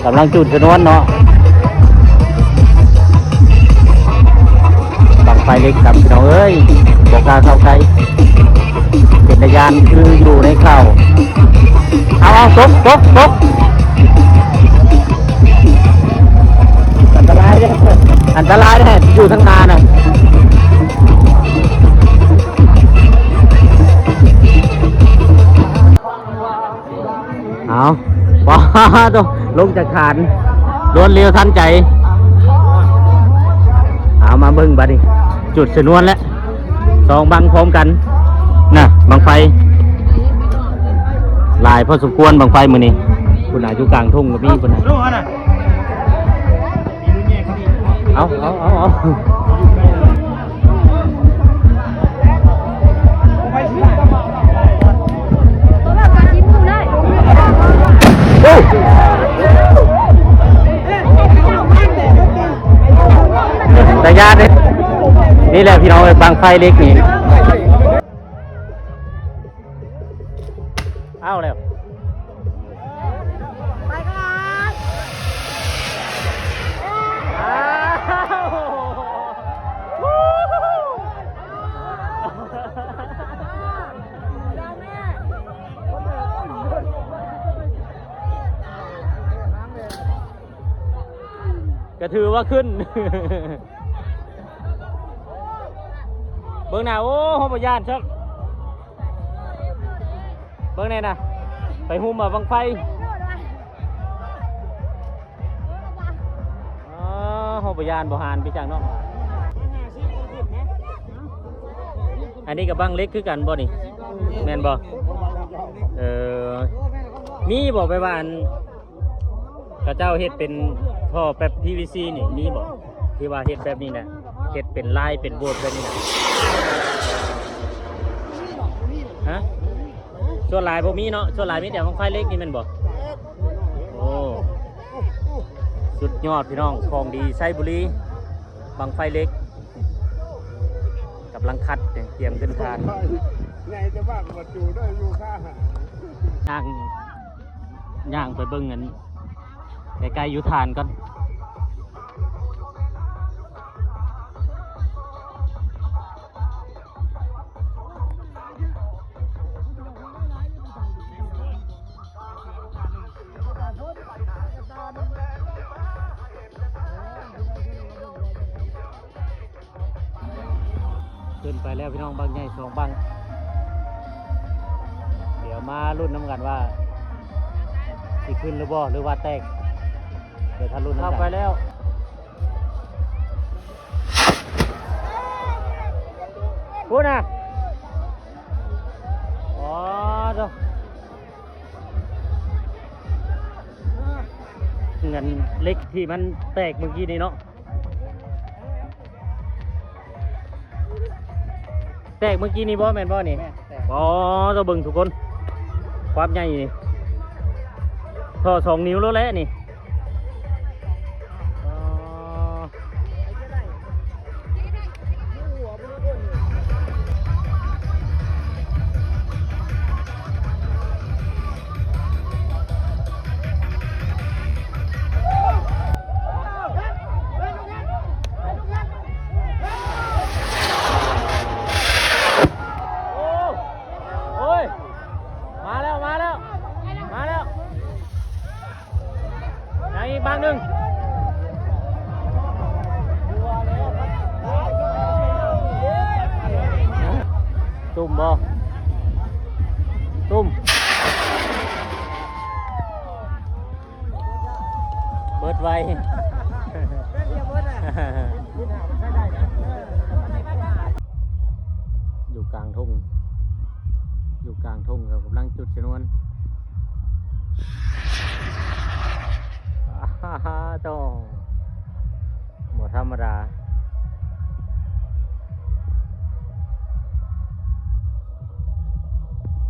ກຳລັງຈູດຊະນວນເນາະ ບັ້ງໄຟເຫຼັກດຳ ພີ່ນ້ອງເອີຍ ບໍ່ກ້າເຂົ້າໃກ້ ເປັນຕາຢ້ານຄືຢູ່ໃນຂ່າວ. ເອົາ ເອົາ ຕົກ ຕົກ ຕົກ ອັນຕະລາຍເດ້ ອັນຕະລາຍແທ້ ຢູ່ທາງໜ້ານະ. ເອົາ ປາດໂທ້ ລົງຈາກຖານ ລວດເລວທັນໃຈ. ເອົາ ມາເບິ່ງບາດນີ້ ຈູດຊະນວນແລ້ວ ສອງບັ້ງພ້ອມກັນນະ ບັ້ງໄຟຫຼາຍພໍສົມຄວນ ບັ້ງໄຟມື້ນີ້. ພຸ້ນນະ ຢູ່ກາງທົ່ງກໍມີ ພຸ້ນນະ. ເອົາ ເອົາ ເອົາ ເອົາ ໂອ້ ຕາຢ້ານເດ້. ນີ້ແຫຼະ ພີ່ນ້ອງເອີຍ ບັ້ງໄຟເຫຼັກນີ້ ເອົາແລ້ວ ໄປກ່ອນ ອ້າວ ກະຖືວ່າຂຶ້ນ ເບິ່ງໜ້າ ໂອ້ ເຮົາບໍ່ຢ້ານຊ້ຳ. ເບິ່ງແນ່ນະ ໄປຫຸ້ມເອົາບັ້ງໄຟ. ອໍ ເຮົາບໍ່ຢ້ານບໍ່ຫານໄປຈັກເນາະ. ອັນນີ້ກະບັ້ງເຫຼັກຄືກັນບໍ່ນີ້ ແມ່ນບໍ່? ເອີ ມີບໍ່ ແບບວ່າອັນ ເຂົາເຈົ້າເຮັດເປັນທໍ່ແປັບ ພີວີຊີ ນີ້ມີບໍ່? ທີ່ວ່າເຮັດແບບນີ້ນະ ເຮັດເປັນລາຍເປັນໂຫວດແບບນີ້ນະ ຮະ? ສ່ວນຫຼາຍບໍ່ມີເນາະ ສ່ວນຫຼາຍມີແຕ່ບັ້ງໄຟເຫຼັກນີ້ແມ່ນບໍ່? ໂອ້ ສຸດຍອດພີ່ນ້ອງ ຂອງດີໄຊບູລີ ບັ້ງໄຟເຫຼັກ ກຳລັງຄັດ ຕຽມຂຶ້ນຖານ ໃຫຍ່ແຕ່ວ່າກະບໍ່ຈູໄດ້ຢູ່ຄ່າຫາ ຍ່າງ ຍ່າງໄປເບິ່ງອັນໃກ້ໆຢູ່ຖານກ່ອນ. ຂຶ້ນໄປແລ້ວພີ່ນ້ອງ ບັ້ງໃຫຍ່ສອງບັ້ງ ດຽວມາລຸ້ນນຳກັນວ່າ ຊິຂຶ້ນຫຼືບໍ່ ຫຼືວ່າແຕກ ດຽວຖ້າລຸ້ນນຳກັນ. ເຂົ້າໄປແລ້ວ ພຸ້ນນະ ອໍ ໂທ້ ເຫືອນເຫຼັກທີ່ມັນແຕກມື້ກີ້ນີ້ເນາະ. ແຕກມື້ກີ້ນີ້ບໍ່ ແມ່ນບໍ່ນີ້? ແມ່ນແຕກ. ອໍ ເຈົ້າເບິ່ງທຸກຄົນ ຄວາມໃຫຍ່ນີ້ ທໍ່ສອງນິ້ວໂລດແຫຼະນີ້. ອໍ ໂອ້ຍ ມາແລ້ວ ມາແລ້ວ ມາແລ້ວ. ຍັງອີກບັ້ງໜຶ່ງ. ຕຸ້ມບໍ່? ຕຸ້ມ. ເບິດໄວ. ຢູ່ກາງທົ່ງ ຢູ່ກາງທົ່ງ ເຂົາກຳລັງຈຸດຊະນວນ. ອາ ໂທ້ ບໍ່ທຳມະດາ.